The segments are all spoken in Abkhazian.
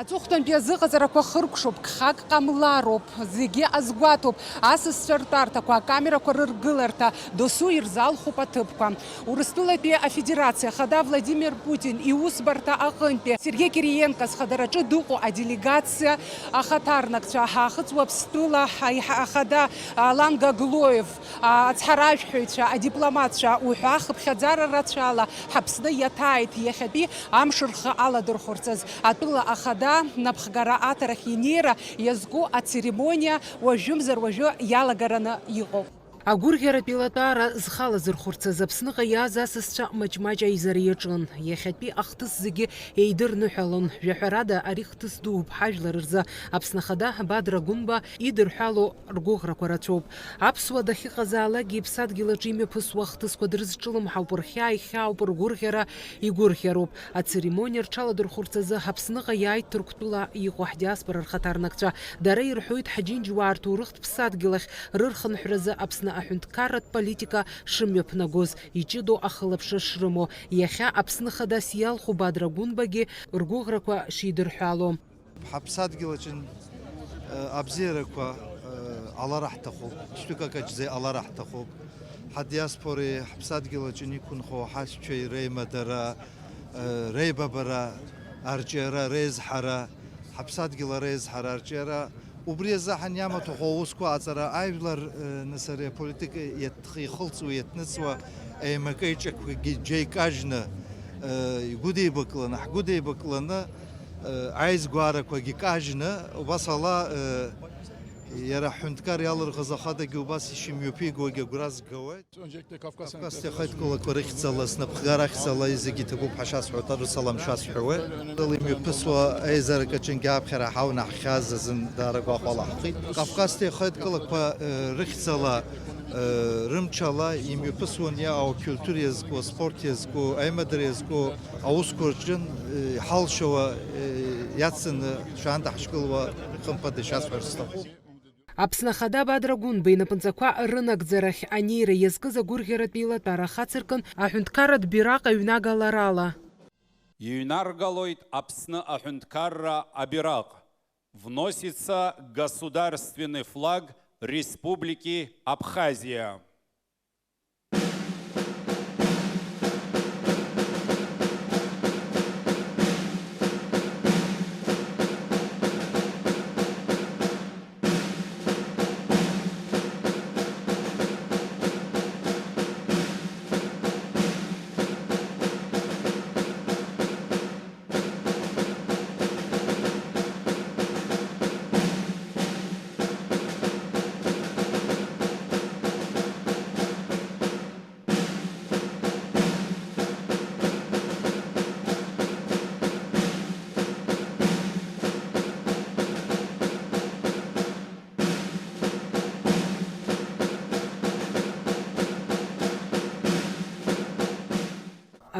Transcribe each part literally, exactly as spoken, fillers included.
Аҵыхәтәантәи азыҟаҵарақәа хыркәшоуп, гхак ҟамлароуп, зегьы азгәаҭоуп, асасцәа ртәарҭақәа, акамерақәа рыргыларҭа, досу ирзалхуп аҭыԥқәа. Урыстәылатәи Афедерациа Ахада Владимир Путин иусбарҭа аҟынтәи Сергеи Кириенко зхадараҿы дыҟоу аделегациа ахаҭарнакцәа, Аахыҵ Уаԥстәыла аиҳа-, ахада Алан Гаглоев, ацҳаражәҳәаҩцәа, адипломатцәа уҳәа хыԥхьаӡара рацәала Ҳаԥсны иаҭааит иахьатәи амш рхы аладырхәырцаз. Атәыла ахада напхгара аҭарахь инеира иазку ацеремониа уажәымзар уажәы иалагараны иҟоуп. Агәырӷьаратә еилатәара зхалазырхәырцаз Аԥсныҟа иааз асасцәа маҷ-маҷ аизара иаҿын. Иахьатәи ахҭыс зегьы еидырныҳәалон. Жәаҳәарада, ари хҭыс дууп ҳажәлар рзы. Аԥсны Ахада Бадра Гәынба идырҳәало ргәыӷрақәа рацәоуп. Аԥсуа дахьыҟазаалакгьы иԥсадгьыл аҿы имҩаԥысуа ахҭысқәа дрызҿлымҳауп, рхьаа ихьаауп, ргәырӷьара игәырӷьароуп. Ацеремониа рҽаладырхәырц азы Аԥсныҟа иааит Ҭырқәтәыла иҟоу ҳдиаспора рхаҭарнакцәа. Дара ирҳәоит ҳџьынџьуаа рҭоурыхтә ԥсадгьыл ахь рырхынҳәразы Аԥсны аҳәынҭқарратә политика шымҩаԥнагоз, иҷыдоу ахылаԥшра шрымоу, иахьа Аԥсны Хадас иалху Бадра Гәынбагьы ргәыӷрақәа шидырҳәало. Ҳаԥсадгьыл аҿы, э, абзиарақәа, э, ҟалара ҳҭахуп, шәтәык акаҷӡа иҟалара ҳҭахуп. Ҳадиаспореи ҳаԥсадгьыл аҿы иқәынхо ҳашьцәеи реимадара, э, реибабара, арҿиара, реизҳара, ҳаԥсадгьыл ареизҳара, арҿиара, убри азы ҳаниамаҭәахә аусқәа аҵара, ажәлар, э, нас ари аполитика иаҭ-, ихылҵуа, иаҭныҵуа еимакеиҿакқәагьы џьа икажьны, э, игәыдеибакланы, ҳгәыдеибакланы, э, аизгәаарақәагьы кажьны, убас ала, э, иара аҳәынҭқар иалырхыз ахадагьы убас ишымҩаԥигогьы агәра згауеит. Кавказтәи ахеидкылақәа рыхьӡала, снапхгара ахьӡала зегьы иҭабуп ҳәа шәасҳәоит, арысалам шәасҳәауеит. Имҩаԥысуа аизарак аҿынгьы аԥхьара ҳаунаҳхьаз азын даара гәахәала ҳхит. Кавказтәи ахеидкылақәа, э, рыхьӡала, э, рымчала имҩаԥысуан иаау акультура иазку, аспорт иазку, аимадара иазку аусқәа рҿын, э, иҳалшауа, э, иацҵаны шәанда ҳашьгылуа, хымԥада, ишәасҳәар сҭахуп. Аԥсны Ахада Бадра Гәынба инапынҵақәа рынагӡарахь анеира иазкыз агәырӷьаратә еилатәара ахацыркын аҳәынҭқарратә бираҟ аҩнагаларала. Иҩнаргалоит Аԥсны аҳәынҭқарра абираҟ. Вносится государственный флаг Республики Абхазия.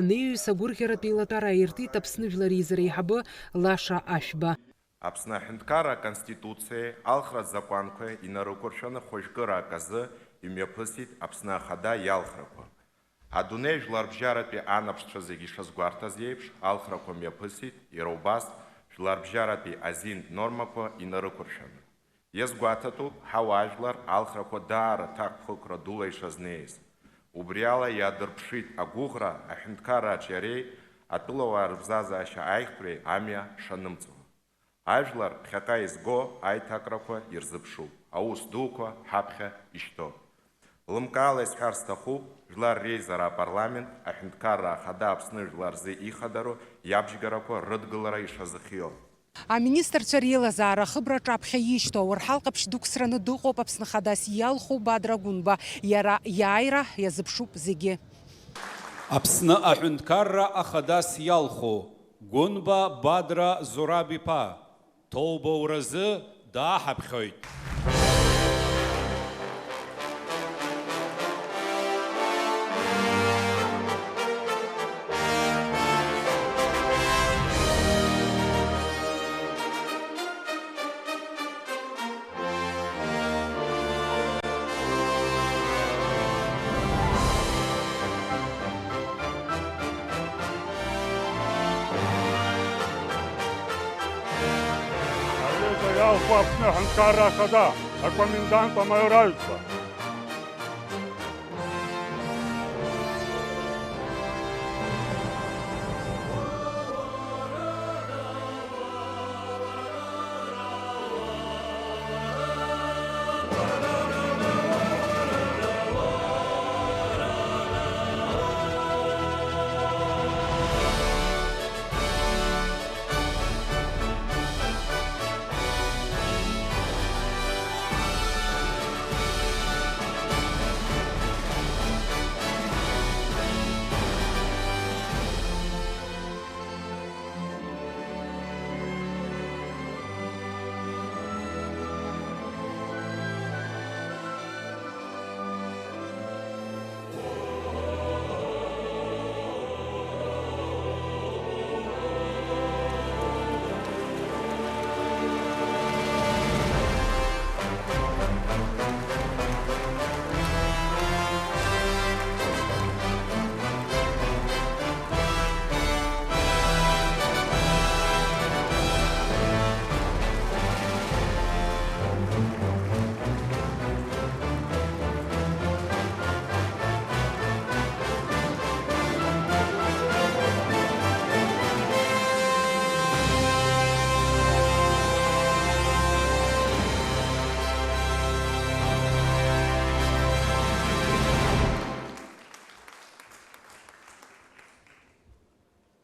Анаҩс агәырӷьаратә еилатәара аиртит Аԥсны Жәлар Реизара аиҳабы Лаша Ашәба. Аԥсны Аҳәынҭқарра Аконституциеи алхратә закәанқәеи инарықәыршәаны хәажәкыраак азы имҩаԥысит Аԥсны Ахада иалхрақәа. Адунеи жәларбжьаратәи анаԥшцәа зегьы ишазгәарҭаз еиԥш, алхрақәа мҩаԥысит иара убас жәларбжьаратәи азин нормақәа инарықәыршәаны. Иазгәаҭатәуп, ҳауаажәлар алхрақәа даара ҭакԥхықәра дула ишазнеиз. Убри ала иаадырԥшит агәыӷра аҳәынҭқарра аҿиареи атәылауаа рыбзазаашьа аиӷьтәреи амҩа шанымҵуа. Ажәлар ԥхьаҟа изго аиҭакрақәа ирзыԥшуп, аус дуқәа ҳаԥхьа ишьҭоуп. Лымкаала исҳәар сҭахуп, Жәлар Реизара апарламент Аҳәынҭқарра Ахада Аԥсны жәлар рзы ихадароу иабжьгарақәа рыдгылара ишазыхиоу. Аминистрцәа реилазаара ахыбраҿы аԥхьа ишьҭоу ауарҳал ҟаԥшь дықәсраны дыҟоуп Аԥсны Хадас иалху Бадра Гәынба. Иара иааира иазыԥшуп зегьы. Аԥсны Аҳәынҭқарра Ахадас иалху Гәынба Бадра Зураб-иԥа, ҭоубауразы дааҳаԥхьоит. Иалху Аԥсны аҳәынҭқарра ахада, акомендант амаиор аҩсҭаа.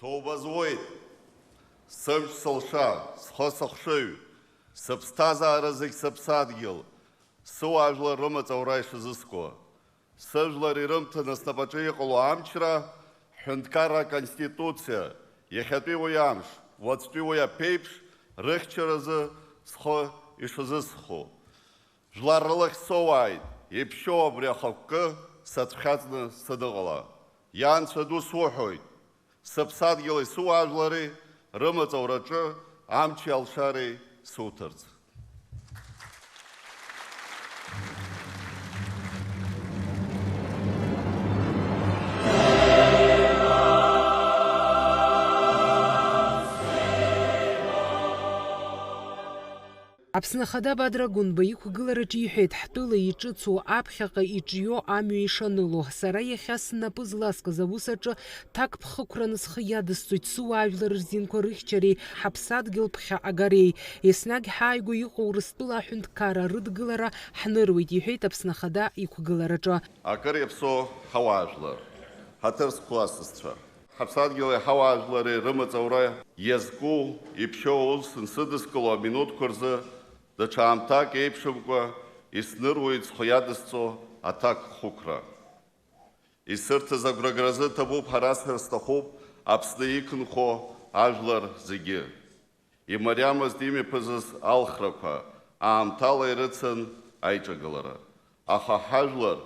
Ҭоуба зуеит, сымч сылша, схы сыхшыҩ, сыԥсҭазаара зегь сыԥсадгьыл, сыуаажәлар рымаҵ аура ишазыскуа, сыжәлар ирымҭаны снапаҿы иҟало амчра, ҳҳәынҭқарра аконституциа, иахьатәи уи амш, уаҵәтәи уи аԥеиԥш рыхьчаразы схы ишазысхо. Жәлар рылахь соуааит, иԥшьоу абри ахықәкы сацәхьаҵны саныҟала. Иа Анцәа ду суҳәоит, сыԥсадгьыли сыуаажәлари рымаҵ аураҿы амчи алшареи суҭарц. Аԥсны Ахада Бадра Гәынба иқәгылараҿы иҳәеит, ҳтәыла иҿыцу, аԥхьаҟа иҿио амҩа ишаныло, сара иахьа снапы зласкыз аус аҿы ҭакԥхықәраны схы иадысҵоит сыуаажәлар рзинқәа рыхьчареи ҳаԥсадгьыл ԥхьа агареи. Еснагь ҳааигәа иҟоу Урыстәыла аҳәынҭқарра рыдгылара ҳныруеит, иҳәеит Аԥсны Ахада иқәгылараҿы. Акыр иаԥсоу ҳауаажәлар, ҳаҭыр зқәу асасцәа! Ҳаԥсадгьыли ҳауаажәлари рымаҵ аура иазку, иԥшьоу аус нсыдыскыло аминуҭқәа рзы даҽа аамҭак еиԥшымкәа исныруеит схы иадысҵо аҭакԥхықәра. Исырҭаз агәрагара азы ҭабуп, ҳара сара сҭахуп Аԥсны иқәынхо ажәлар зегьы. Имариамызт имҩаԥызаз алхрақәа, аамҭала ирыцын аиҿагылара. Аха ҳажәлар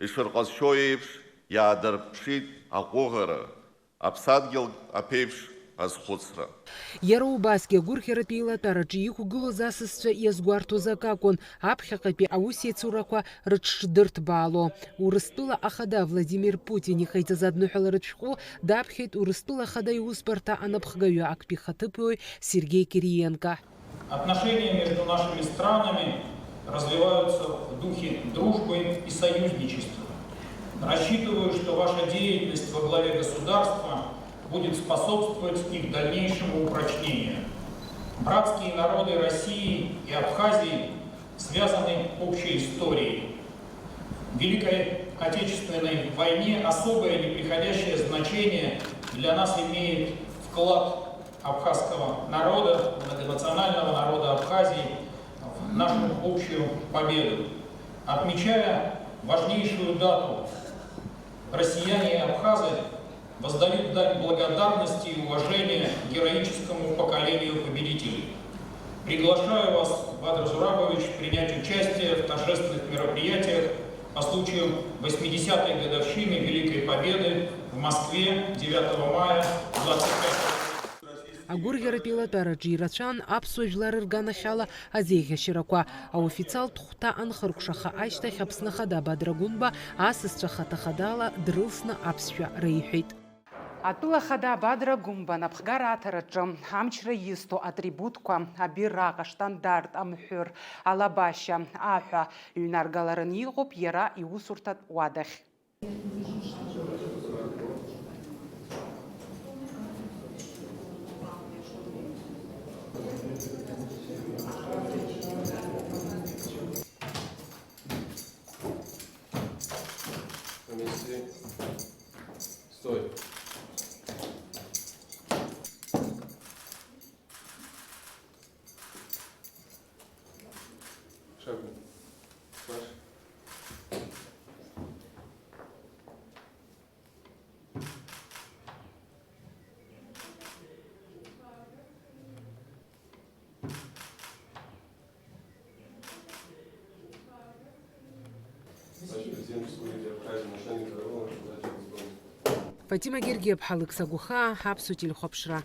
ишырҟазшьоу еиԥш, иаадырԥшит аҟәыӷара, аԥсадгьыл аԥеиԥш азхәыцра. Иара убасгьы агәырӷьаратә еилатәараҿы иқәгылоз асасцәа иазгәарҭоз акакәын, аԥхьаҟатәи аусеицурақәа рыҽшдырҭбаало. Урыстәыла ахада Владимир Путин иҟаиҵаз адныҳәаларатә шәҟәы даԥхьеит Урыстәыла ахада иусбарҭа анапхгаҩы, актәи хаҭыԥуаҩ Сергеи Кириенко. Отношения между нашими странами развиваются в духе дружбы и союзничества. Рассчитываю, что ваша деятельность во главе государства будет способствовать их дальнейшему упрочнению. Братские народы России и Абхазии связаны общей историей. В Великой Отечественной войне особое непреходящее значение для нас имеет вклад абхазского народа, многонационального народа Абхазии в нашу общую победу. Отмечая важнейшую дату, россияне и абхазы воздают дань благодарности и уважения героическому поколению победителей. Приглашаю вас, Бадр Зурабович, принять участие в торжественных мероприятиях по случаю восьмидесятой годовщины Великой Победы в Москве девятого мая двадцать пятого года. Агәырӷьаратә еилатәараҿы ирацәан аԥсуа жәлар рганахьала азеиӷьашьарақәа. Аофициалтә хәҭа анхыркәшаха ашьҭахь Аԥсны Ахада Бадра Гәынба асасцәа хаҭа-хадала дрылсны аԥсшәа реиҳәеит. Атәыла ахада Бадра Гәымба анапхгара аҭараҿы амчра изҭо атрибутқәа, абираҟ, аштандарт, амҳәыр, алабашьа, аҳәа ҩнаргалараны иҟоуп иара иусурҭатә уадахь. Помести. Стой. Шагни. Марш. Фатима Гергиаԥҳа лыгсагәхаа, аԥсуа телехәаԥшра.